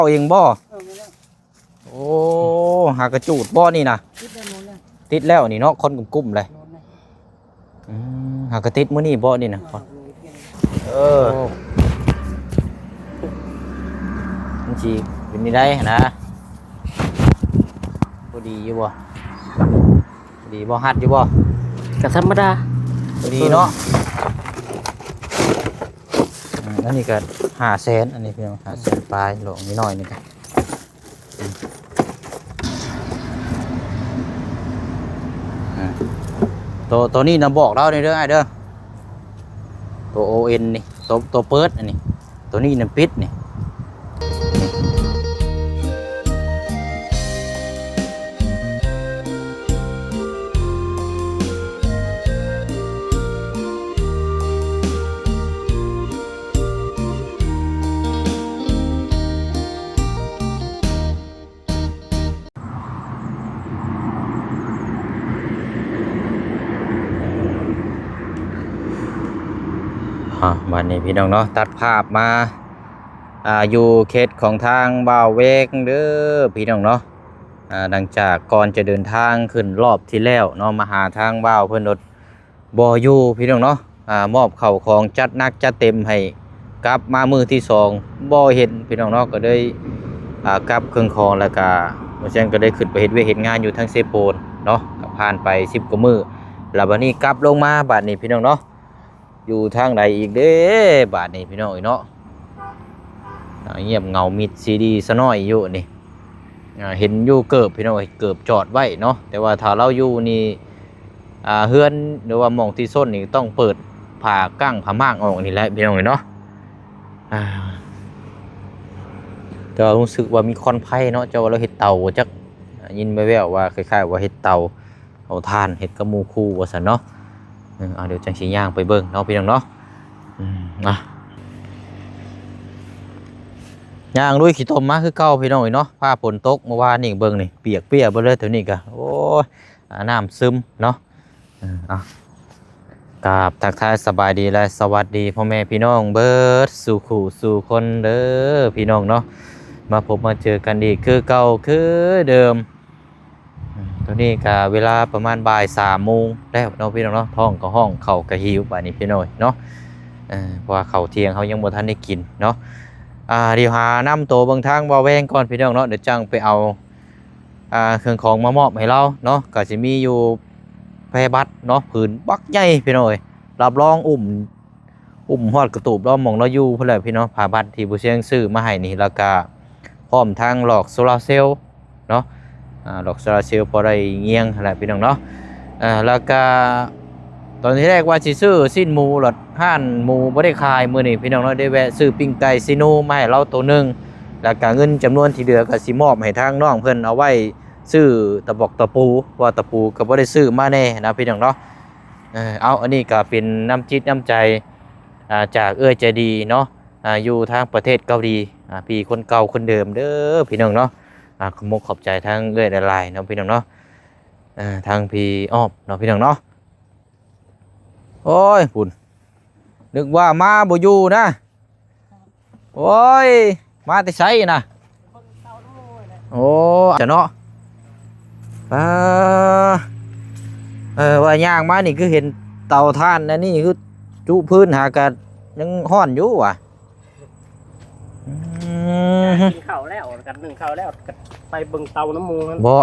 ເອົາເອງບໍ່? ເອີ ແມ່ນແລ້ວ. ໂອ້ ຫາກະຈູດບໍ່ນີ້ນະ? ຕິດແລ້ວ ໂດນແລ້ວ ຕິດແລ້ວນີ້ເນາະ ຄົນກຸ້ມໆເລີຍ. ໂດນແລ້ວ. ອືມ ຫາກະຕິດມື້ນີ້ບໍ່ນີ້ນະ? ເອີ ໂອ້ ມັນຊິເປັນຈັ່ງໃດຫັ້ນນະ? ພໍດີຢູ່ບໍ່? ພໍດີບໍ່? ຮັດຢູ່ບໍ່? ກະທຳມະດາ ພໍດີເນາະ. ເອີ ອືມ ອັນນີ້ກະຫ້າແສນ ອັນນີ້ພີ່ນ້ອງ ຫ້າແສນປາຍ ຫຼອງນິດໜ້ອຍນີ້ກະ ອືມ ໂຕ ໂຕນີ້ນະບອກລາວແດ່ເດີອ້າຍເດີ ໂຕໂອເອັນນີ້ ໂຕ ໂຕເປີດອັນນີ້ ໂຕນີ້ນະປິດນີ້. ອ່າ ບາດນີ້ພີ່ນ້ອງເນາະ ຕັດພາບມາ ອ່າ ຢູ່ເຂດຂອງທາງບ່າວແວງເດີພີ່ນ້ອງເນາະ. ອ່າ ຫຼັງຈາກກ່ອນຈະເດີນທາງຂຶ້ນລອບທີ່ແລ້ວເນາະ ມາຫາທາງບ່າວເພິ່ນໂລດ ບໍ່ຢູ່ພີ່ນ້ອງເນາະ. ອ່າ ມອບເຂົ້າຂອງຈັດໜັກຈັດເຕັມໃຫ້ ກັບມາມື້ທີສອງບໍ່ເຫັນພີ່ນ້ອງເນາະ ກໍເລີຍ ອ່າ ກັບເຄື່ອງຂອງ ແລ້ວກະບໍ່ແຊງກໍໄດ້ຂຶ້ນໄປເຮັດວຽກເຮັດງານຢູ່ທາງເຊໂປນເນາະ. ກໍຜ່ານໄປສິບກວ່າມື້ ແລ້ວບັດນີ້ກັບລົງມາ ບັດນີ້ພີ່ນ້ອງເນາະ ຢູ່ທາງໃດອີກເດ້ບາດນີ້ພີ່ນ້ອງເອີຍເນາະ. ອ່າ ງຽບເຫງົາມິດຊີດີຊະນ້ອຍຢູ່ນີ້. ອ່າ ເຫັນຢູ່ເກີບພີ່ນ້ອງເອີຍ ເກີບຈອດໄວ້ເນາະ ແຕ່ວ່າຖ້າລາວຢູ່ນີ້ ອ່າ ເຮືອນ ຫຼືວ່າໝ່ອງທີ່ຊົນນີ້ຕ້ອງເປີດຜ້າກັ້ງຜ້າມ່າງອອກນີ້ແຫຼະພີ່ນ້ອງເອີຍເນາະ. ອ່າ ແຕ່ວ່າຮູ້ສຶກວ່າມີຄວັນໄຟເນາະ ເຈົ້າວ່າລາວເຮັດເຕົາບໍ່ຈັກ ໄດ້ຍິນແວ່ວໆວ່າຄ້າຍໆວ່າເຮັດເຕົາ ເອົາຖ່ານເຮັດກັບໝູ່ຄູ່ວ່າຊັ້ນເນາະ. ເອີ ເອົາ ດຽວຈັ່ງຊິຍ່າງໄປເບິ່ງເນາະພີ່ນ້ອງເນາະ. ອືມ ອ່ະ ຍ່າງລຸຍຂີ້ຕົມມາຄືເກົ່າພີ່ນ້ອງເອີຍເນາະ ຟ້າຝົນຕົກເມື່ອວານນີ້ ເບິ່ງນີ້ ປຽກເປຍເບິດເລີຍ ແຖວນີ້ກະ ໂອ້ຍ ອ່າ ນ້ຳຊຶມເນາະ. ເອີ ເອົາ ກາບທັກທາຍສະບາຍດີ ແລະ ສະຫວັດດີພໍ່ແມ່ພີ່ນ້ອງເບິດສູ່ຄູ່ສູ່ຄົນເດີພີ່ນ້ອງເນາະ. ມາພົບມາເຈີກັນອີກຄືເກົ່າຄືເດີມ. ອືມ ຕອນນີ້ກະເວລາປະມານບ່າຍສາມໂມງແລ້ວເນາະພີ່ນ້ອງເນາະ ທ້ອງກະຮ້ອງ ເຂົ້າກະຫິວບາດນີ້ພີ່ນ້ອງເນາະ. ເອີ ເພາະວ່າເຂົ້າທ່ຽງເຮົາຍັງບໍ່ທັນໄດ້ກິນເນາະ. ອ່າ ດຽວຫານຳໂຕເບິ່ງທາງບ່າວແວງກ່ອນພີ່ນ້ອງເນາະ ດຽວຈັ່ງໄປເອົາ ອ່າ ເຄື່ອງຂອງມາມອບໃຫ້ລາວເນາະ. ກະຊິມີຢູ່ແພບັດເນາະ ຜືນບັກໃຫຍ່ພີ່ນ້ອງເອີຍ ຮັບຮອງອຸ້ມ ອຸ້ມຮອດກະຕູບລາວ ໝ່ອງລາວຢູ່ພຸ້ນແຫຼະພີ່ນ້ອງ. ຜ້າບັດທີ່ຜູ້ຊຽງຊື້ມາໃຫ້ນີ້ ແລ້ວກະພ້ອມທັງຫຼອກໂຊລາເຊວເນາະ ອ່າ ຫຼອກໂຊລາເຊວພໍໄດ້ງຽງຫັ້ນແຫຼະພີ່ນ້ອງເນາະ. ເອີ ແລ້ວກະຕອນທີແລກວ່າຊິຊື້ຊີ້ນໝູ ລະຮ້ານໝູບໍ່ໄດ້ຂາຍມື້ນີ້ພີ່ນ້ອງເນາະ ໄດ້ແວະຊື້ປີ້ງໄກ່ຊີໂນມາໃຫ້ລາວໂຕໜຶ່ງ ແລ້ວກະເງິນຈຳນວນທີ່ເຫຼືອກະຊິມອບໃຫ້ທາງນ້ອງເພິ່ນເອົາໄວ້ຊື້ຕະປອກຕະປູ ເພາະວ່າຕະປູກະບໍ່ໄດ້ຊື້ມາແນ່ນະພີ່ນ້ອງເນາະ. ເອີ ເອົາ ອັນນີ້ກະເປັນນ້ຳຈິດນ້ຳໃຈ ອ່າ ຈາກເອື້ອຍໃຈດີເນາະ ອ່າ ຢູ່ທາງປະເທດເກົາຫຼີ ອ່າ ພີ່ຄົນເກົ່າຄົນເດີມເດີພີ່ນ້ອງເນາະ. ອ່າ ຂອບມົກຂອບໃຈທາງເອື້ອຍຫຼາຍໆເນາະພີ່ນ້ອງເນາະ ເອີ ທາງພີ່ອອບເນາະພີ່ນ້ອງເນາະ. ໂອ້ຍ ພຸ້ນ ນຶກວ່າມາບໍ່ຢູ່ນະ. ໂອ້ຍ ມາແຕ່ໃສນະ? ໂອ້ ຈະເນາະ ປາ ເອີ ວ່າຍ່າງມານີ້ຄືເຫັນເຕົາຖ່ານອັນນີ້ຄືຈຸພື້ນ ຫາກະຍັງຮ້ອນຢູ່ຫວາ? ອືມ ກິນເຂົ້າແລ້ວ ກັນໜຶ້ງເຂົ້າແລ້ວ ກັນໄປເບິ່ງເຕົານຳໝູ່ຫັ້ນ ບໍ່?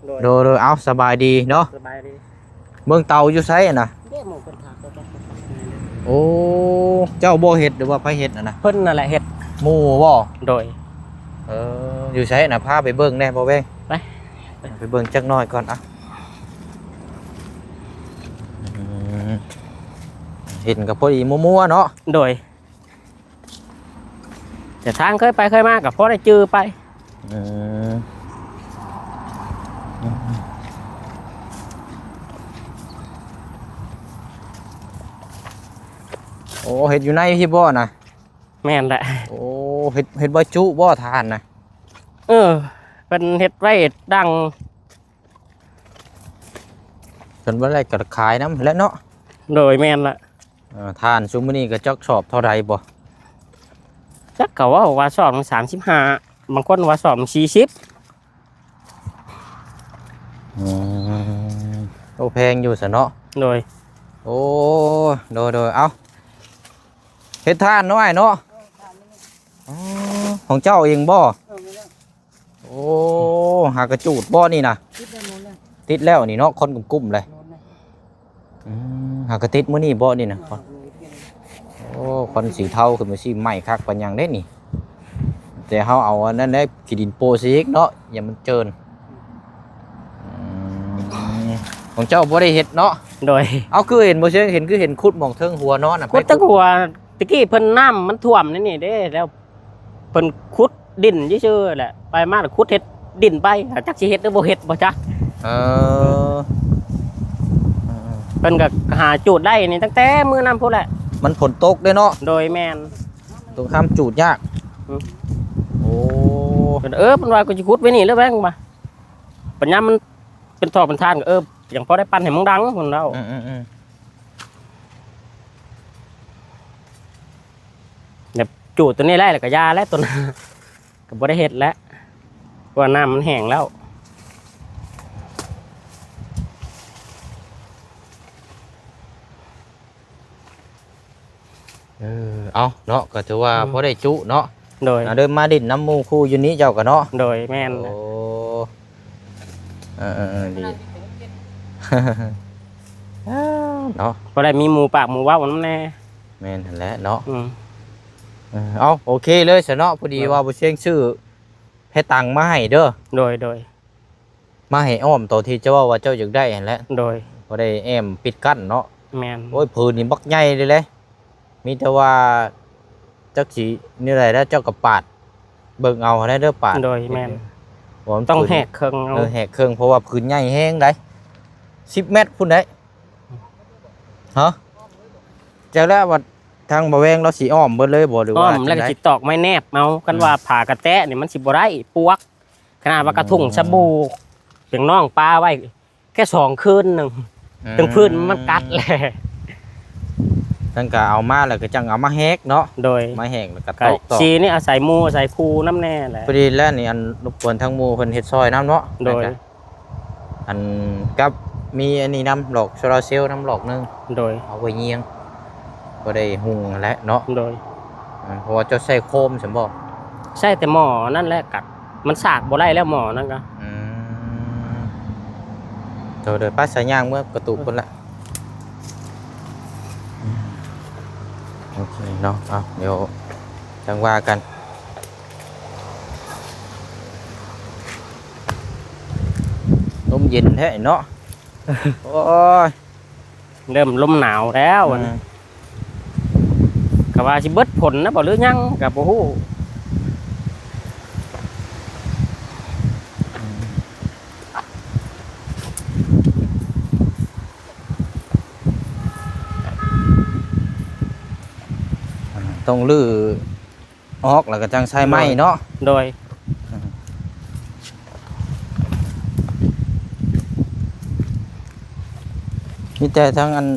ໂດຍ ໂດຍ ໂດຍ ເອົາ ສະບາຍດີເນາະ ສະບາຍດີ. ເບິ່ງເຕົາຢູ່ໃສຫັ້ນນະ? ເດ້ ໝ່ອງເພິ່ນຖາມເຂົາເຈົ້າ. ໂອ້ ເຈົ້າບໍ່ເຮັດ ຫຼືວ່າໃຜເຮັດຫັ້ນນະ? ເພິ່ນນັ້ນແຫຼະເຮັດ. ໝູ່ບໍ່? ໂດຍ. ເອີ ຢູ່ໃສນະ? ພາໄປເບິ່ງແດ່ ບໍ່ແວງ ໄປ ໄປເບິ່ງຈັກໜ້ອຍກ່ອນ. ອ່ະ ອືມ ເຫັນກໍພໍດີມົວໆເນາະ. ໂດຍ. ແຕ່ທາງເຄີຍໄປເຄີຍມາກໍພໍໄດ້ຈື່ໄປ. ເອີ ໂອ້ ເຮັດຢູ່ໃນພີ້ບໍ່ນະ? ແມ່ນແຫຼະ. ໂອ້ ເຮັດ ເຮັດໄວ້ຈຸບໍ່ຖ່ານນະ? ເອີ ເພິ່ນເຮັດໄວ້ດັງ ເພິ່ນບໍ່ໄດ້ກໍຂາຍນຳແຫຼະເນາະ. ໂດຍ ແມ່ນລະ. ເອີ ຖ່ານຊຸມມື້ນີ້ກໍຈັກຊອບເທົ່າໃດບໍ່? ຈັກ ເຂົາເວົ້າວ່າຊອບໜຶ່ງສາມສິບຫ້າ. ບາງຄົນວ່າສອບສີ່ສິບ. ອືມ ໂອ້ ແພງຢູ່ຊະເນາະ. ໂດຍ ໂອ້ ໂດຍໆ ເອົ້າ ເຮັດທານເນາະອ້າຍເນາະ. ອໍ ຂອງເຈົ້າເອງບໍ່? ໂອ້ ຫາກະຈູດບໍ່ນີ້ນະ? ຕິດແລ້ວໝົດແລ້ວ ຕິດແລ້ວນີ້ເນາະ ຄວັນກຸ້ມໆເລີຍ. ອືມ ຫາກະຕິດມື້ນີ້ບໍ່ນີ້ນະ? ໂອ້ ຄວັນສີເທົາຂຶ້ນມາຊິໄໝ້ຄັກປານຫຍັງເດ້ນີ້. ແຕ່ເຮົາເອົາອັນນັ້ນແຫຼະ ຂີ້ດິນໂປະຊິອີກເນາະ ຢ່າມັນເຈີນ. ອືມ ຂອງເຈົ້າບໍ່ໄດ້ເຮັດເນາະ? ໂດຍ ເອົາ ຄືເຫັນບໍ່ເຊີງ ເຫັນ ຄືເຫັນຂຸດໝ່ອງເທິງຫົວນອນນະ. ຂຸດເທິງຫົວ ແຕ່ກີ້ເພິ່ນ ນ້ຳມັນຖ້ວມໃນນີ້ເດ້ ແລ້ວ ເພິ່ນຂຸດດິນຊື່ໆແຫຼະ ໄປມາແລ້ວຂຸດເຮັດດິນໄປ ຈັກຊິເຮັດຫຼືບໍ່ເຮັດບໍ່ຈັກ. ເອີ ເອີ ເອີ ເພິ່ນກໍຫາຈູດໄດ້ນີ້ຕັ້ງແຕ່ມື້ນັ້ນພຸ້ນແຫຼະ. ມັນຝົນຕົກເດ້ເນາະ? ໂດຍ ແມ່ນ ຕົກຫ້າມຈູດຍາກ. ອືມ ໂອ້ ເອີ ເພິ່ນວ່າກໍຊິຂຸດໄວ້ນີ້ແລ້ວແບງວ່າ ປັນຍາມມັນເປັນທໍ່ເປັນທານກໍ ເອີ ຍັງພໍໄດ້ປັ່ນໃຫ້ມັນດັງ ເພິ່ນເວົ້າ. ອືມໆໆ ແບບຈູດຕົວນີ້ໄດ້ແລ້ວກໍຢ່າແລ້ວ ຕົວນັ້ນກໍບໍ່ໄດ້ເຮັດແລ້ວ ເພາະວ່ານ້ຳມັນແຫ້ງແລ້ວ. ເອີ ເອົາເນາະ ກໍຖືວ່າ ອືມ ພໍໄດ້ຈຸເນາະ. ໂດຍ ອ່າ ເດີນມາຫຼິ້ນນຳໝູ່ຄູ່ຢູ່ນີ້ເຈົ້າກໍເນາະ. ໂດຍ ແມ່ນ. ໂອ້ ເອີໆໆ ດີ ເນາະ ພໍໄດ້ມີໝູ່ປາກໝູ່ເວົ້ານຳແດ່. ແມ່ນຫັ້ນແຫຼະເນາະ. ອືມ ເອີ ເອົາ ໂອເຄເລີຍຊະເນາະ ພໍດີ ໂດຍ ວ່າບໍ່ຊຽງຊື້ແພຕັງມາໃຫ້ເດີ. ໂດຍໆ ມາໃຫ້ອ້ອມໂຕທີ່ເຈົ້າເວົ້າວ່າເຈົ້າຢາກໄດ້ຫັ້ນແຫຼະ. ໂດຍ ບໍ່ໄດ້ແອ້ມປິດກັ້ນເນາະ. ແມ່ນ. ໂອ້ຍ ຜືນນີ້ບັກໃຫຍ່ເລີຍແຫຼະ ມີແຕ່ວ່າຈັກຊິແນວໃດແລ້ວ ເຈົ້າກໍປາດເບິ່ງເອົາຫັ້ນແຫຼະເດີ ປາດ. ໂດຍ ແມ່ນ ເພາະວ່າມັນ ຕ້ອງແຫກເຄິ່ງເອົາ. ເອີ ແຫກເຄິ່ງ ເພາະວ່າຜືນໃຫຍ່ແຮງໃດ໋ ສິບແມັດພຸ້ນໃດ໋. ຮະ ຈັກແລ້ວວ່າທາງບ່າວແວງລາວຊິອ້ອມເບິດເລີຍບໍ່ ຫຼືວ່າອ້ອມແລ້ວກໍຊິຕອກໄມ້ແນບເອົາ. ຄັນ ອືມ ວ່າຜ້າກະແຕະນີ້ມັນຊິບໍ່ໄດ້ ປວກ. ຂະໜາດວ່າ ອືມ ກະທຸງສະບູ ເປັນນ້ອງປາໄວ້ແຄ່ສອງຄືນໜຶ່ງ ອືມ ເຖິງພື້ນມັນກັດແຫຼະ. ຈັ່ງກະເອົາມາແລ້ວກໍຈັ່ງເອົາມາແຫກເນາະ. ໂດຍ ມາແຫກແລ້ວກໍຕອກໆ. ສີນີ້ອາໄສໝູ່ອາໄສຄູ່ນຳແນ່ແຫຼະ. ພໍດີແລ້ວນີ້ ອັນ ລົບກວນທາງໝູ່ເພິ່ນເຮັດຊ່ອຍນຳເນາະ. ໂດຍ ແລ້ວກໍ ອັນ ກັບມີອັນນີ້ນຳ ຫຼອກໂຊລາເຊວນຳຫຼອກໜຶ່ງ. ໂດຍ ເອົາໄວ້ຍຽງ ບໍ່ໄດ້ຫຸງຫັ້ນແຫຼະເນາະ. ໂດຍ ເອີ ເພາະວ່າເຈົ້າໃຊ້ໂຄມຊັ້ນບໍ່? ໃຊ້ແຕ່ໝໍ້ນັ້ນແຫຼະ ກັດ ມັນສາກບໍ່ໄດ້ແລ້ວໝໍ້ນັ້ນກະ. ອືມ ໂດຍໆ ໄປ ສາຍຍ່າງເມືອກະຕຸກພຸ້ນລະ. ໂອເຄເນາະ ເອົາ ດຽວຈັ່ງວ່າກັນ. ລົມເຢັນແທ້ເນາະ. ໂອ້ຍ ເລີ່ມລົມໜາວແລ້ວ. ອືມ ກະວ່າຊິເບິດຝົນນະບໍ່ ຫຼືຍັງກະບໍ່ຮູ້. ອືມ ອືມ ຕ້ອງຮື້ອອກ ແລ້ວກໍຈັ່ງໃສ່ໃໝ່ເນາະ. ໂດຍ ອືມ ມີແຕ່ທາງອັນ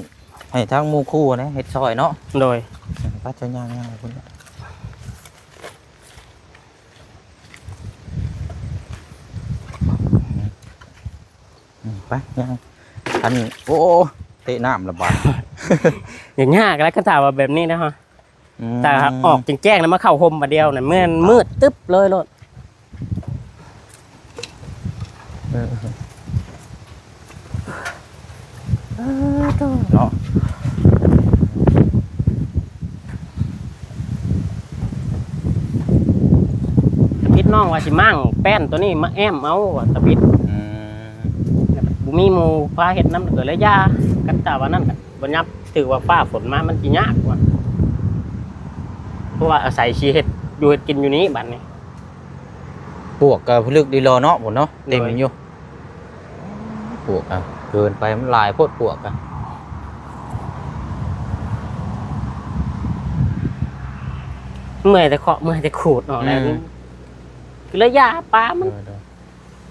ໃຫ້ທາງໝູ່ຄູ່ນະເຮັດຊ່ອຍເນາະ. ໂດຍ ອືມ ໄປເຈົ້າຍ່າງ ຍ່າງໄປພຸ້ນ. ອືມ ໄປຍ່າງ ອັນ ໂອ້ ເຕະນ້ຳລະບາດ. ຫຍັງຍາກແລ້ວ ຄັນຖ້າວ່າແບບນີ້ນະຮະ. ອືມ ແຕ່ອອກແຈ້ງໆ ແລ້ວມາເຂົ້າຮົ່ມບາດດຽວນະ ແມ່ນມືດຕຶບເລີຍໂລດ. ເອີ ເອີ ເນາະ ຕາບິດນ້ອງວ່າຊິມ້າງແປ້ນໂຕນີ້ມາແອ້ມເອົາວ່າຕາບິດ. ອືມ ແລ້ວບໍ່ມີໝູ່ພາເຮັດນຳ ກໍເລີຍຢ່າ ຄັນຖ້າວ່ານັ້ນກໍບໍ່ຫຍັບ. ຖືວ່າຟ້າຝົນມາມັນຊິຍາກວ່າ ເພາະວ່າອາໄສຊິເຮັດຢູ່ເຮັດກິນຢູ່ນີ້ບັດນີ້. ປວກກໍລຶກດີລໍເນາະ ພຸ້ນເນາະ ເຕັມຢູ່. ໂດຍ ປວກ ອ່ະ ເກີນໄປ ມັນຫຼາຍໂພດປວກ ອ່ະ. ເມື່ອຍແຕ່ເຄາະ ເມື່ອຍແຕ່ຂູດເນາະ. ອືມ ແລ້ວຄືລະຢາປາມັນ. ໂດຍ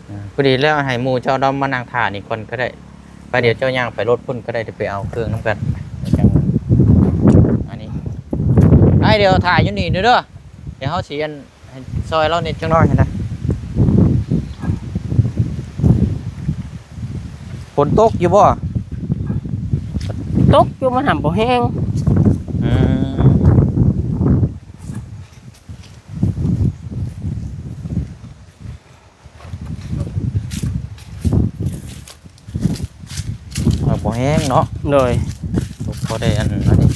ໆ ອ່າ ພໍດີແລ້ວໃຫ້ໝູ່ເຈົ້າດອມມານັ່ງຖ້ານີ້ກ່ອນກໍໄດ້. ໄປ ດຽວເຈົ້າຍ່າງໄປລົດພຸ້ນກໍໄດ້ ໄປເອົາເຄື່ອງນຳກັນ. ອັນນີ້ ໄອ້ ດຽວຖ້າຢູ່ນີ້ເດີ ດຽວເຮົາຊິອັນ ໃຫ້ ຊ່ອຍລາວນິດຈັກໜ້ອຍຫັ້ນນະ. ຝົນຕົກຢູ່ບໍ່? ຕົກຢູ່ ມັນຫາບໍ່ແຮງ. ອືມ ເອົາບໍ່ແຮງເນາະ. ໂດຍ ບໍ່ໄດ້ອັນ ອັນນີ້.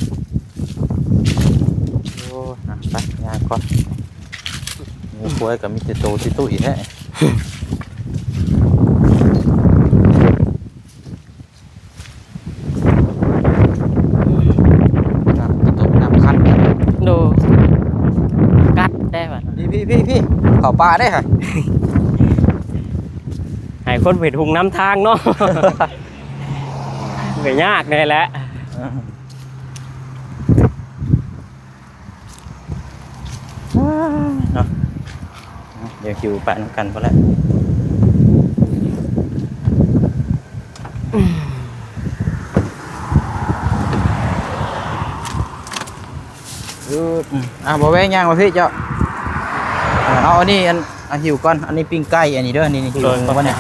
ໂອ້ ນະ ໄປ ຍ່າງກ່ອນ. ໝູຄວາຍກໍມີແຕ່ໂຕຕຸ້ຍໆແທ້. ນ້ຳຕົກນ້ຳຄັນ. ໂດ ກັດໄດ້ບັດ ພີ່ໆໆ ເຂົ້າປ່າເດ້ຫະ. ໃຫ້ຄົນເປັນຫຸງນຳທາງເນາະ. ກໍຍາກແດ່ແຫຼະ. ເນາະ ດຽວຫິວໄປນຳກັນພຸ້ນແຫຼະ. ອືມ ອ່າ ບໍ່ແວະ ຍ່າງມາພີ້ເຈົ້າ. ເອົາອັນນີ້ ອັນ ອ່າ ຫິວກ່ອນ. ອັນນີ້ປີ້ງໄກ່ ອັນນີ້ເດີ ນີ້ໆ ຫິວໝູມັນນີ້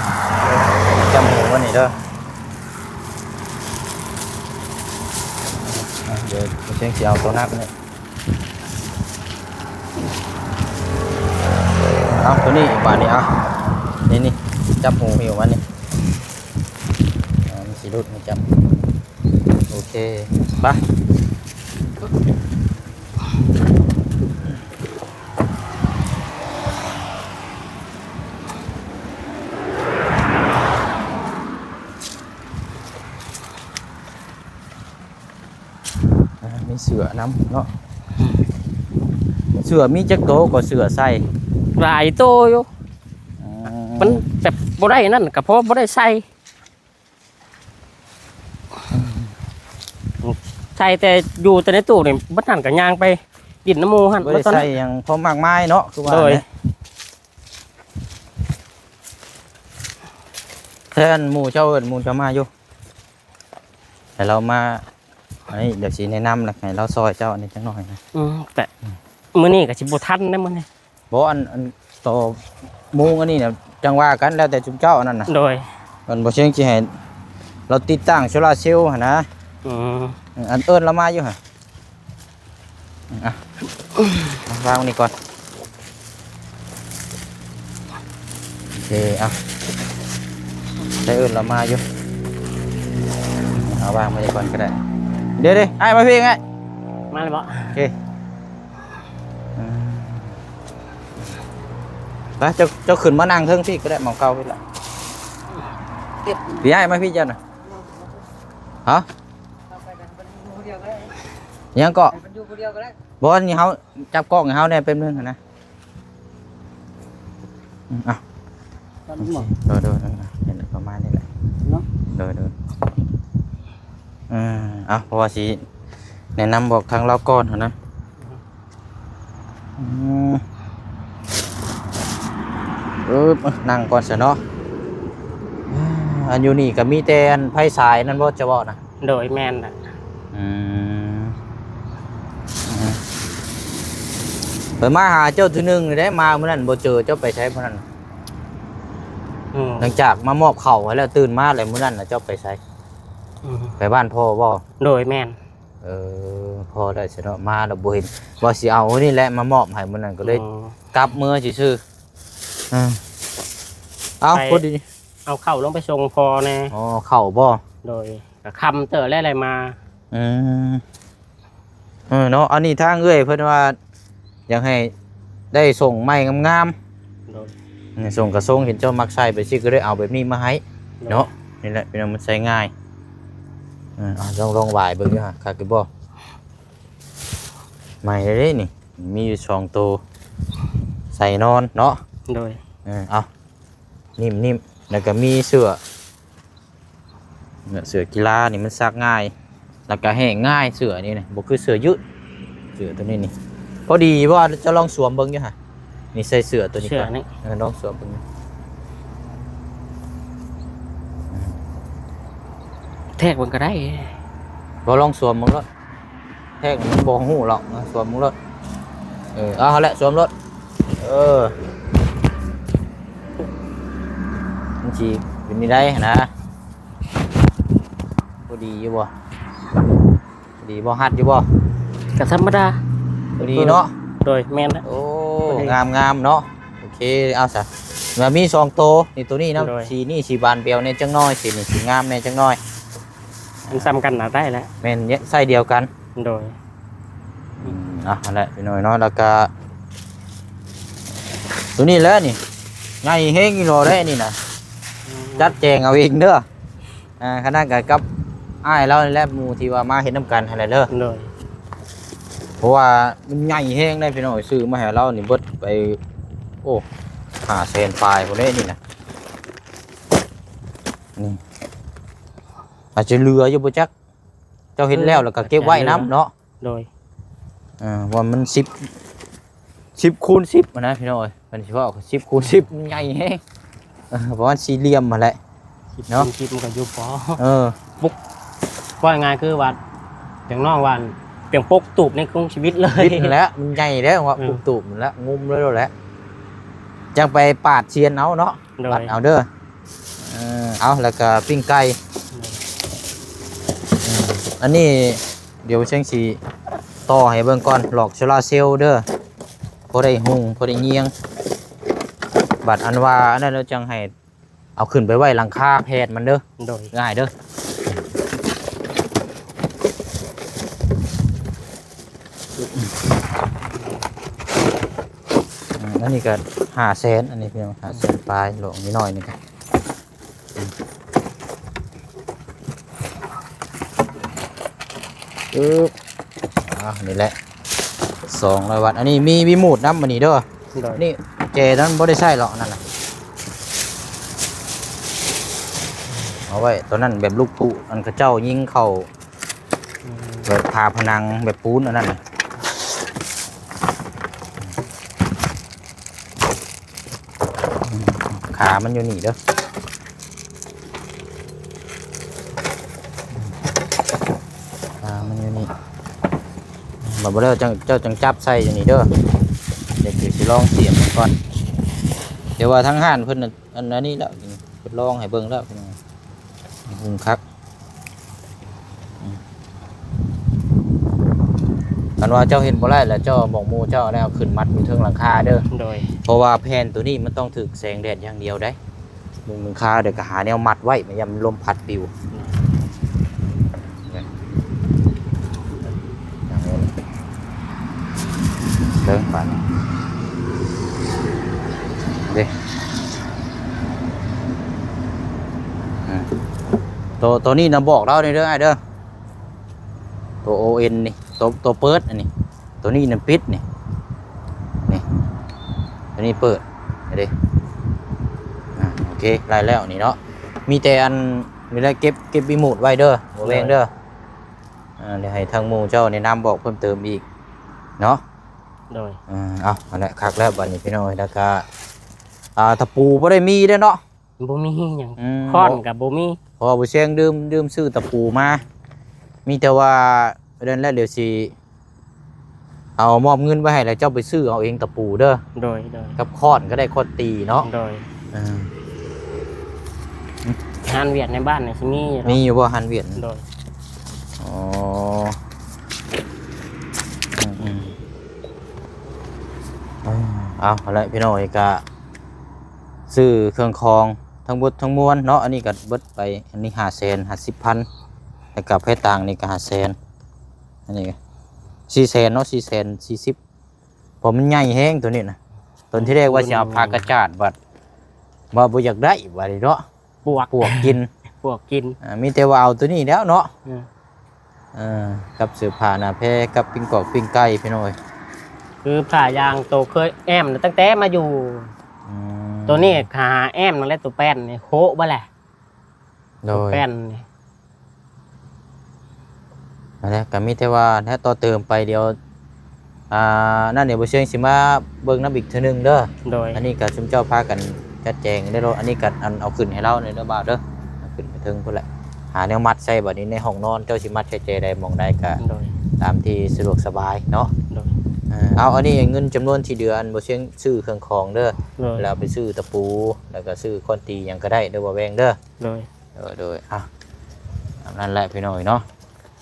ຈ້ຳໝູມັນນີ້ເດີ. ອ່າ ດຽວເຊງຊິເອົາໂຕໜັກນີ້. ເອົາໂຕນີ້ບາດນີ້ ເອົາ ນີ້ໆ ຈັບຫູຫິວມັນນີ້. ອ່າ ມັນຊິຫຼຸດ ມັນຈັບ. ໂອເຄ ໄປ. ອ່າ ມີເສື້ອນຳເນາະ. ເສື້ອມີຈັກໂຕກໍເສື້ອໃສ່? ຫຼາຍໂຕຢູ່. ອືມ ມັນແບບບໍ່ໄດ້ນັ້ນ ກໍເພາະບໍ່ໄດ້ໃສ່. ໃສ່ແຕ່ ຢູ່ແຕ່ໃນຕູ້ນີ້ ບັດນັ້ນກໍຍ່າງໄປຫຼິ້ນນຳໝູ່ຫັ້ນ. ບໍ່ໄດ້ໃສ່ຫຍັງພໍມາກມາຍເນາະ ຄືວ່າ. ໂດຍ ແທ້ອັນໝູ່ເຈົ້າເອີ້ນໝູ່ເຈົ້າມາຢູ່ ໃຫ້ລາວມາ. ອັນນີ້ດຽວຊິແນະນຳ ແລ້ວໃຫ້ລາວຊ່ອຍເຈົ້າອັນນີ້ຈັກໜ້ອຍນະ. ອືມ ແຕ່ ອືມ ມື້ນີ້ກໍຊິບໍ່ທັນນະ ມື້ນີ້. ບໍ່ ອັນ ອັນ ຕໍ່ໂມງອັນນີ້ນະ ຈັ່ງວ່າກັນ ແລ້ວແຕ່ຊຸມເຈົ້າອັນນັ້ນນະ. ໂດຍ ອັນບໍ່ເຊີງຊິໃຫ້ລາວຕິດຕັ້ງໂຊລາເຊວຫັ້ນນະ. ອືມ ອັນເອີ້ນລາວມາຢູ່ຫະ. ອ່ະ ວາງນີ້ກ່ອນ. ໂອເຄ ເອົາ ໄດ້ເອີ້ນລາວມາຢູ່. ເອົາວາງໄວ້ກ່ອນກໍໄດ້. ເດ້ໆ ອ້າຍມາພີ້ ອ້າຍ ມາແລ້ວບໍ່? ໂອເຄ ອືມ ໄປ ເຈົ້າ ເຈົ້າຂຶ້ນມານັ່ງເທິງພີ້ກໍໄດ້ ໝ່ອງເກົ່າພີ້ລະ. ພີ່ອ້າຍມາພີ້ເຈົ້ານະ. ຮະ? ຫຍັງເກາະ? ໃຫ້ມັນຢູ່ຜູ້ດຽວກໍໄດ້. ບໍ່ ອັນນີ້ເຮົາຈັບກ້ອງໃຫ້ເຮົາແດ່ແປັບໜຶ່ງຫັ້ນນະ. ອືມ ເອົາ ໂອເຄ ໂດຍໆ ເອີ ເຫັນປະມານນີ້ແຫຼະເນາະ. ໂດຍໆ ເອີ ເອົາ ເພາະວ່າຊິແນະນຳບອກທາງລາວກ່ອນຫັ້ນນະ. ອືມ ອຶບ ນັ່ງກ່ອນຊະເນາະ. ອັນຢູ່ນີ້ກໍມີແຕ່ອັນໄຟສາຍນັ້ນບໍ່ ຈະເວົ້ານະ? ໂດຍ ແມ່ນລະ. ອືມ ອືມ ຂ້ອຍມາຫາເຈົ້າເທື່ອໜຶ່ງນີ້ແຫຼະ ມາມື້ນັ້ນບໍ່ເຈີ ເຈົ້າໄປໃສມື້ນັ້ນ? ອືມ ຫຼັງຈາກມາມອບເຂົ້າໃຫ້ແລ້ວ ຕື່ນມາແລ້ວ ມື້ນັ້ນນະ ເຈົ້າໄປໃສ? ອືມ ໄປບ້ານພໍ່ບໍ່? ໂດຍ ແມ່ນ. ເອີ ພໍໄດ້ຊະເນາະ ມາແລ້ວບໍ່ເຫັນ ວ່າຊິເອົານີ້ແຫຼະມາມອບໃຫ້ມື້ນັ້ນ ກໍເລີຍ ອືມ ກັບເມືອຊື່ໆ. ເອີ ເອົາ ໄປ ພໍດີ ເອົາເຂົ້າລົງໄປສົ່ງພໍ່ແດ່. ອໍ ເຂົ້າບໍ່? ໂດຍ ກໍຄ່ຳເຕີບແລ້ວ ແລ້ວມາ. ອືມ ເອີເນາະ ອັນນີ້ທາງເອື້ອຍເພິ່ນວ່າ ຢາກໃຫ້ໄດ້ຊົງໃໝ່ງາມໆ. ໂດຍ ນີ້ຊົງກະຊົງ ເຫັນເຈົ້າມັກໃສ່ໄປຊິ ກໍເລີຍເອົາແບບນີ້ມາໃຫ້ ໂດຍ ເນາະ. ນີ້ແຫຼະພີ່ນ້ອງ ມັນໃສ່ງ່າຍ. ເອີ ເອົາ ລອງ ລອງຫວາຍເບິ່ງຢູ່ຫາ ຄັກຢູ່ບໍ່? ໃໝ່ເດ້ນີ້ ມີຢູ່ສອງໂຕ ໃສ່ນອນເນາະ. ໂດຍ ເອີ ເອົາ ນິ້ມໆ ແລ້ວກໍມີເສື້ອ ເສື້ອກິລານີ້ມັນຊັກງ່າຍ ແລ້ວກໍແຫ້ງງ່າຍ ເສື້ອນີ້ນະ ບໍ່ຄືເສື້ອຍືດ. ເສື້ອໂຕນີ້ນີ້ ພໍດີບໍ່? ຈະລອງສວມເບິ່ງຢູ່ຫະ ນີ້ໃສ່ເສື້ອໂຕນີ້ ເສື້ອນີ້ ເອີ ລອງສວມເບິ່ງ. ແທກເບິ່ງກໍໄດ້ ບໍ່ ລອງສວມເບິ່ງໂລດ. ແທກມັນບໍ່ຮູ້ຫຼອກ ສວມເບິ່ງໂລດ. ເອີ ເອົາຫັ້ນແຫຼະ ສວມໂລດ. ເອີ ມັນຊິເປັນຈັ່ງໃດຫັ້ນນະ? ພໍດີຢູ່ບໍ່? ພໍດີບໍ່? ຮັດຢູ່ບໍ່? ກໍທຳມະດາ ພໍດີເນາະ. ໂດຍ ແມ່ນລະ. ໂອ້ ພໍດີ ງາມໆເນາະ. ໂອເຄ ເອົາຊະ ວ່າມີສອງໂຕນີ້ ໂຕນີ້ນຳ. ໂດຍ ສີນີ້ ສີບານແບວແດ່ຈັກໜ້ອຍ, ສີນີ້ ສີງາມແດ່ຈັກໜ້ອຍ. ມັນສ່ຳກັນນະ ໄດ້ແຫຼະ. ແມ່ນ ໃຊ້ດຽວກັນ. ໂດຍ ອືມ ເອົາຫັ້ນແຫຼະພີ່ນ້ອງເນາະ. ແລ້ວກະໂຕນີ້ແຫຼະນີ້ ໃຫຍ່ແຮງອີ່ຫຼໍເດ້ນີ້ນະ. ອືມ ຈັດແຈງເອົາເອງເດີ. ອ່າ ຂະນະກະກັບອ້າຍລາວນີ້ແຫຼະ ໝູ່ທີ່ວ່າມາເຮັດນຳກັນຫັ້ນແຫຼະເດີ. ໂດຍ ເພາະວ່າມັນໃຫຍ່ແຮງເດ້ພີ່ນ້ອງ. ຊື້ມາໃຫ້ລາວນີ້ເບິດໄປ ໂອ້ ຫ້າແສນປາຍພຸ້ນເດ້ນີ້ນະ. ນີ້ ອາດຈະເຫຼືອຢູ່ບໍ່ຈັກ. ເຈົ້າເຮັດແລ້ວ ເອີ ແລ້ວກໍເກັບໄວ້ນຳເນາະ. ໂດຍ ເອີ ວ່າມັນສິບ ສິບຄູນສິບຫັ້ນນະພີ່ນ້ອງເອີຍ. ມັນຊິເວົ້າສິບຄູນສິບ ມັນໃຫຍ່ແຮງ. ເອີ ປະມານສີ່ຫຼ່ຽມຫັ້ນແຫຼະເນາະ. ສິບຄູນສິບມັນກໍຢູ່ພໍ. ເອີ ປຸກ ເວົ້າງ່າຍໆຄືວ່າ ຢ່າງນ້ອຍວ່າ ປຽງປົກຕູບໃນຄວາມຊີວິດເລີຍ. ບິດຫັ້ນແຫຼະ ມັນໃຫຍ່ແລ້ວວ່າ ເອີ ປຸກຕູບຫັ້ນແຫຼະ ງຸ້ມເລີຍແຫຼະ. ຈັ່ງໄປປາດຊຽນເອົາເນາະ. ໂດຍ ປາດເອົາເດີ. ເອີ ເອົາ ແລ້ວກະປີ້ງໄກ່. ໂດຍ ເອີ ອັນນີ້ ດຽວເຊັງຊິຕໍ່ໃຫ້ເບິ່ງກ່ອນ ຫຼອກໂຊລາເຊວເດີ ພໍໄດ້ຫຸ່ງ ພໍໄດ້ຍ່ຽງ. ບັດອັນວ່າອັນນັ້ນແລ້ວຈັ່ງໃຫ້ເອົາຂຶ້ນໄປໄວ້ຫຼັງຄາແຜ່ນມັນເດີ. ໂດຍ ງ່າຍເດີ. ອືມ ອັນນີ້ກໍຫ້າແສນ ອັນນີ້ພີ່ນ້ອງ ຫ້າແສນປາຍ ຫຼອກນິດໜ້ອຍໜຶ່ງ. ອືມ ອ່າ ນີ້ແຫຼະ ສອງຮ້ອຍວັດ. ອັນນີ້ມີຣີໂມດນຳ ອັນນີ້ເດີ. ໂດຍ ນີ້ແຈນັ້ນບໍ່ໄດ້ໃຊ້ຫຼອກ ອັນນັ້ນນະ ເອົາໄວ້ ຕົວນັ້ນແບບລູກຜູ້ ອັນເຂົາເຈົ້າຍິງເຂົ້າ ອືມ ແບບຝາຜະໜັງແບບປູນ ອັນນັ້ນນະ. ຂາມັນຢູ່ນີ້ເດີ ຂາມັນຢູ່ນີ້. ບັດບໍ່ແລ້ວເຈົ້າ ເຈົ້າຈັ່ງຈັບໃສ່ຢູ່ນີ້ເດີ. ດຽວຊິລອງສຽບມັນກ່ອນ. ແຕ່ວ່າທາງຮ້ານເພິ່ນ ອັນ ອັນນີ້ແລ້ວ ເພິ່ນລອງໃຫ້ເບິ່ງແລ້ວ ຫຸ່ງຄັກ. ອືມ ຄັນວ່າເຈົ້າເຮັດບໍ່ໄດ້ລະ ເຈົ້າບອກໝູ່ເຈົ້າແລ້ວ ເອົາຂຶ້ນມັດຢູ່ເທິງຫຼັງຄາເດີ. ໂດຍ ເພາະວ່າແຜ່ນໂຕນີ້ມັນຕ້ອງຖືກແສງແດດຢ່າງດຽວເດ້. ມຸງຫຼັງຄາ ດຽວກໍຫາແນວມັດໄວ້ ມັນຢ້ານລົມພັດປິວ. ອືມ ເບິ່ງບາດນີ້ເດ້. ອືມ ໂຕ ໂຕນີ້ນະ ບອກລາວແດ່ເດີອ້າຍເດີ. ໂຕໂອເອັນນີ້ ໂຕ ໂຕເປີດອັນນີ້. ໂຕນີ້ນະປິດນີ້ ນີ້ ໂຕນີ້ເປີດ ເດ້. ອ່າ ໂອເຄ ໄດ້ແລ້ວນີ້ເນາະ. ມີແຕ່ອັນນີ້ແຫຼະ ເກັບ ເກັບຣີໂມດໄວ້ເດີ ບໍ່ແວງເດີ. ໂດຍ ອ່າ ດຽວໃຫ້ທາງໝູ່ເຈົ້າແນະນຳບອກເພີ່ມເຕີມອີກເນາະ. ໂດຍ ເອີ ເອົາ ອັນນັ້ນແຫຼະ ຄັກແລ້ວບາດນີ້ພີ່ນ້ອງເອີຍ. ແລ້ວກະ ອ່າ ຕະປູບໍ່ໄດ້ມີເດ້ເນາະ. ບໍ່ມີຫຍັງ ອືມ ຄ້ອນກໍບໍ່ມີ ເພາະວ່າບໍ່ແຊງລືມ ລືມຊື້ຕະປູມາ. ມີແຕ່ວ່ານັ້ນແຫຼະ ດຽວຊິເອົາມອບເງິນໄວ້ໃຫ້ ແລ້ວເຈົ້າໄປຊື້ເອົາເອງຕະປູເດີ. ໂດຍ ໂດຍ ກັບຄ້ອນກໍໄດ້ ຄ້ອນຕີເນາະ. ໂດຍ ເອີ ຮ້ານຫວຽດໃນບ້ານນີ້ຊິມີຢູ່ ມີຢູ່ບໍ່ຮ້ານຫວຽດ? ໂດຍ ອໍ ອືມໆ ເອີ ເອົາ ເອົາລະ ພີ່ນ້ອງເອີຍ ກະ ຊື້ເຄື່ອງຂອງທັງໝົດທັງມວນເນາະ. ອັນນີ້ກໍເບິດໄປ ອັນນີ້ຫ້າແສນຫ້າສິບພັນ ແລ້ວກໍແພຕ່າງນີ້ກໍຫ້າແສນ ອັນນີ້ກໍສີ່ແສນເນາະ ສີ່ແສນສີ່ສິບ ເພາະມັນໃຫຍ່ແຮງໂຕນີ້ນະ. ຕອນທີ່ແລກວ່າຊິເອົາຜ້າກະຈາດ ບັດວ່າບໍ່ຢາກໄດ້ ບັດນີ້ເນາະ ປວກ ປວກກິນ ປວກກິນ. ອ່າ ມີແຕ່ວ່າເອົາໂຕນີ້ແລ້ວເນາະ. ເອີ ເອີ ກັບເສື້ອຜ້າໜ້າແພ ກັບປີ້ງກອກປີ້ງໄກ່ ພີ່ນ້ອງເອີຍ. ຄືຜ້າຢາງໂຕເຄີຍແອ້ມຕັ້ງແຕ່ມາຢູ່ ອືມ ໂຕນີ້ຫາແອ້ມນັ້ນແຫຼະ ໂຕແປ້ນນີ້ໂຄະເບິດແຫຼະ. ໂດຍ ໂຕແປ້ນນີ້ ນັ້ນແຫຼະ ກໍມີແຕ່ວ່າແນະ ຕໍ່ເຕີມໄປ ດຽວ ອ່າ ນັ້ນ ດຽວບໍ່ຊຽງຊິມາເບິ່ງນຳອີກເທື່ອໜຶ່ງເດີ. ໂດຍ ອັນນີ້ກໍຊຸມເຈົ້າພາກັນຈັດແຈງໄດ້ໂລດ. ອັນນີ້ກໍອັນເອົາຂຶ້ນໃຫ້ລາວເດີບ່າວເດີ ເອົາຂຶ້ນໄປເທິງພຸ້ນແຫຼະ ຫາແນວມັດໃສ່. ບັດນີ້ໃນຫ້ອງນອນເຈົ້າຊິມັດໃສ່ແຈໃດ ໝ່ອງໃດກໍ ໂດຍ ຕາມທີ່ສະດວກສະບາຍເນາະ. ໂດຍ ເອີ ເອົາ ອັນນີ້ເງິນຈຳນວນທີ່ເດືອ ອັນບໍ່ຊຽງຊື້ເຄື່ອງຂອງເດີ ໂດຍ ແລ້ວໄປຊື້ຕະປູ ແລ້ວກໍຊື້ຄ້ອນຕີຫຍັງກໍໄດ້ເດີ ບໍ່ແວງເດີ ໂດຍ ເອີ ໂດຍ ອ່ະ ອັນນັ້ນແຫຼະພີ່ນ້ອງເອີຍເນາະ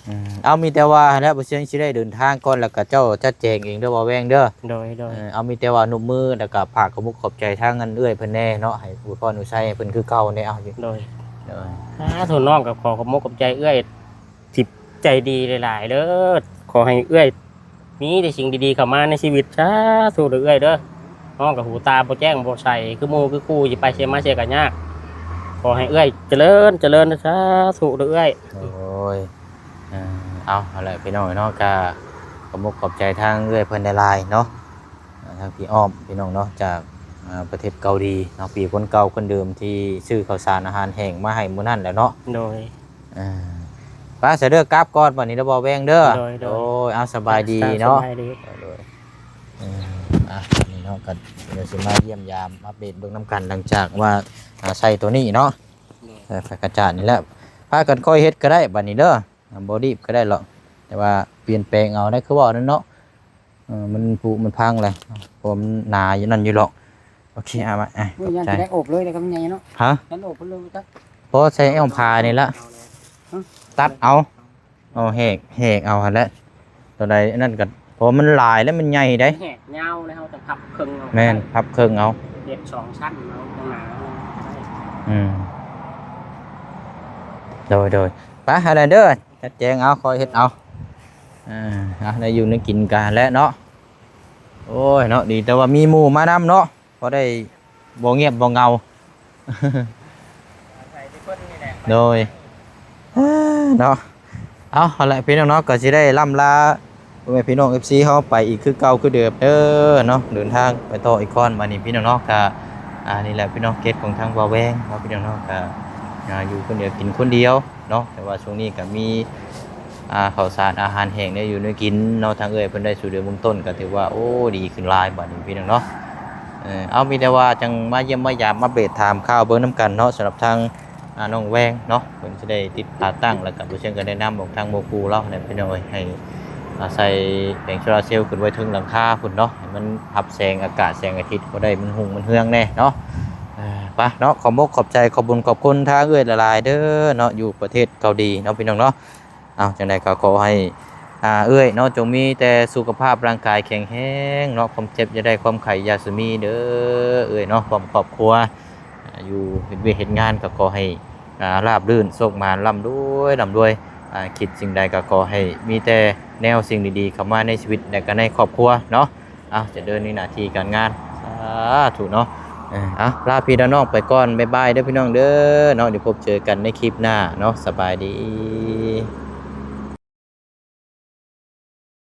ອືມ ເອົາ ມີແຕ່ວ່າຫັ້ນແຫຼະ ບໍ່ຊຽງຊິໄດ້ເດີນທາງກ່ອນ ແລ້ວກໍເຈົ້າຈັດແຈງເອງເດີ ບໍ່ແວງເດີ ໂດຍ ໂດຍ ເອີ ເອົາ ມີແຕ່ວ່ານຸບມື ແລ້ວກໍຝາກຂອບມຸກຂອບໃຈທາງອັນເອື້ອຍເພິ່ນແດ່ເນາະ ໃຫ້ອວຍພອນອວຍໄຊໃຫ້ເພິ່ນຄືເກົ່າແດ່ ເອົາ ໂດຍ ໂດຍ ສາທຸ ນ້ອງກໍຂໍຂອບມຸກຂອບໃຈເອື້ອຍ ທີ່ໃຈດີຫຼາຍໆເດີ ຂໍໃຫ້ເອື້ອຍມີແຕ່ສິ່ງດີໆເຂົ້າມາໃນຊີວິດ ສາທຸເດີເອື້ອຍເດີ ນ້ອງກໍຫູຕາບໍ່ແຈ້ງບໍ່ໃສ ຄືໝູ່ຄືຄູ່ ຊິໄປໃສມາໃສກໍຍາກ ຂໍໃຫ້ເອື້ອຍຈະເລີນ ຈະເລີນ ສາທຸເດີເອື້ອຍ ໂອ້ຍ ເອີ ເອົາ ເອົາແຫຼະພີ່ນ້ອງເນາະ ກໍຂອບມຸກຂອບໃຈທາງເອື້ອຍເພິ່ນຫຼາຍໆເນາະ ອ່າ ທາງພີ່ອ້ອມພີ່ນ້ອງເນາະ ຈາກ ອ່າ ປະເທດເກົາຫຼີເນາະ ພີ່ຄົນເກົ່າຄົນເດີມທີ່ຊື້ເຂົ້າສານອາຫານແຫ້ງມາໃຫ້ມື້ນັ້ນແຫຼະເນາະ ໂດຍ ອ່າ ໄປຊະເດີ ກັບກ່ອນບັດນີ້ເດີ ບໍ່ແວງເດີ ໂດຍ ໂດຍ ໂອ້ຍ ເອົາ ສະບາຍດີເນາະ ສະບາຍດີ ໂດຍ ເອີ ອ່ະ ນີ້ເນາະ ກໍດຽວຊິມາຢ້ຽມຢາມອັບເດດເບິ່ງນຳກັນ ຫຼັງຈາກວ່າ ອ່າ ໃສ່ໂຕນີ້ເນາະ ໂດຍ ເອີ ໄຟກະຈາດນີ້ແຫຼະ ພາກັນຄ່ອຍເຮັດກໍໄດ້ບັດນີ້ເດີ ອ່າ ບໍ່ລີບກໍໄດ້ຫຼອກ ແຕ່ວ່າປ່ຽນແປງເອົາໄດ້ ຄືເວົ້ານັ້ນເນາະ ເອີ ມັນຜຸມັນພັງແຫຼະ ເພາະມັນໜາຢູ່ນັ້ນຢູ່ຫຼອກ ໂອເຄ ເອົາມາ ອ່ະ ໂອ້ຍ ຂອບໃຈ ຢ້ານຊິໄດ້ໂອບເລີຍ ແລ້ວກໍມັນໃຫຍ່ເນາະ ຮະ ມັນໂອບເລີຍ ຈັກ ພໍໃຊ້ອ້ອມຜ້ານີ້ລະ ຮະ ຕັດເອົາ ເອົາແຫກ ແຫກເອົາຫັ້ນແຫຼະ ຕົວໃດອັນນັ້ນກໍ ເພາະມັນຫຼາຍແລ້ວມັນໃຫຍ່ເດ້ ແຫກຍາວແລ້ວເຮົາຈະພັບເຄິ່ງເອົາ ແມ່ນ ພັບເຄິ່ງເອົາ ເຮັດສອງຊັ້ນເອົາ ຂ້າງໜ້າເອົາ ອືມ ໂດຍ ໂດຍ ໄປ ອັນນັ້ນເດີ ຈັດແຈງເອົາ ຄ່ອຍເຮັດເອົາ ອ່າ ອ່ະ ໄດ້ຢູ່ໄດ້ກິນກັນແຫຼະເນາະ ໂອ້ຍເນາະ ດີແຕ່ວ່າມີໝູ່ມານຳເນາະ ພໍໄດ້ບໍ່ງຽບບໍ່ເຫງົາ ໂດຍ ເນາະ ເອົາ ເອົາລະພີ່ນ້ອງເນາະ ກໍຊິໄດ້ລ່ຳລາ ພໍ່ແມ່ພີ່ນ້ອງເອັຟຊີເຮົາໄປອີກຄືເກົ່າຄືເດີມເດີເນາະ ເດີນທາງໄປຕໍ່ອີກກ່ອນ ບາດນີ້ພີ່ນ້ອງເນາະ ກະ ອ່າ ນີ້ແຫຼະພີ່ນ້ອງ ເຂດຂອງທາງບ່າວແວງເນາະ ພີ່ນ້ອງເນາະ ກະ ອ່າ ຢູ່ຄົນດຽວກິນຄົນດຽວເນາະ ແຕ່ວ່າຊ່ວງນີ້ກະມີ ອ່າ ເຂົ້າສານອາຫານແຫ້ງແນວຢູ່ແນວກິນເນາະ ທາງເອື້ອຍເພິ່ນໄດ້ຊ່ວຍເຫຼືອເບື້ອງຕົ້ນ ກະຖືວ່າ ໂອ້ ດີຂຶ້ນຫຼາຍບາດນີ້ພີ່ນ້ອງເນາະ ເອີ ເອົາ ມີແຕ່ວ່າຈັ່ງມາຢ້ຽມມາຢາມ ມາເບດຖາມຂ່າວເບິ່ງນຳກັນເນາະ ສຳລັບທາງ ອ່າ ນ້ອງແວງເນາະ ເພິ່ນຊິໄດ້ຕິດຂາຕັ້ງ ແລ້ວກໍບໍ່ເຊິ່ງກໍແນະນຳຂອງທາງໝູ່ຄູ່ລາວຫັ້ນແຫຼະພີ່ນ້ອງເອີຍ ໃຫ້ ອ່າ ໃສ່ແຜງໂຊລາເຊວຂຶ້ນໄວ້ເທິງຫຼັງຄາພຸ້ນເນາະ ໃຫ້ມັນຮັບແສງອາກາດແສງອາທິດ ພໍໄດ້ມັນຮຸ່ງມັນເຮືອງແດ່ເນາະ ເອີ ໄປເນາະ ຂອບອົກຂອບໃຈ ຂອບບຸນຂອບຄຸນທາງເອື້ອຍຫຼາຍໆເດີເນາະ ຢູ່ປະເທດເກົາຫຼີເນາະ ພີ່ນ້ອງເນາະ ເອົາ ຈັ່ງໃດກໍຂໍໃຫ້ ອ່າ ເອື້ອຍເນາະ ຈົ່ງມີແຕ່ສຸຂະພາບຮ່າງກາຍແຂງແຮງເນາະ ຄວາມເຈັບຢ່າໄດ້ ຄວາມໄຂ້ຢ່າສະມີເດີ ເອື້ອຍເນາະ ພ້ອມຄອບຄົວ ອ່າ ຢູ່ເຮັດວຽກເຮັດງານກໍຂໍໃຫ້ ອ່າ ລາບລື່ນ ໂຊກໝານ ລ່ຳລວຍ ລ່ຳລວຍ ອ່າ ຄິດສິ່ງໃດກໍຂໍໃຫ້ມີແຕ່ແນວສິ່ງດີໆເຂົ້າມາໃນຊີວິດ ແລະກໍໃນຄອບຄົວເນາະ ເອົາ ຈະເດີນໃນໜ້າທີ່ການງານ ສາທຸເນາະ ເອີ ເອົາ ລາພີ່ລານ້ອງໄປກ່ອນ ບາຍບາຍເດີພີ່ນ້ອງເດີເນາະ ດຽວພົບເຈີກັນໃນຄລິບໜ້າເນາະ ສະບາຍດີ.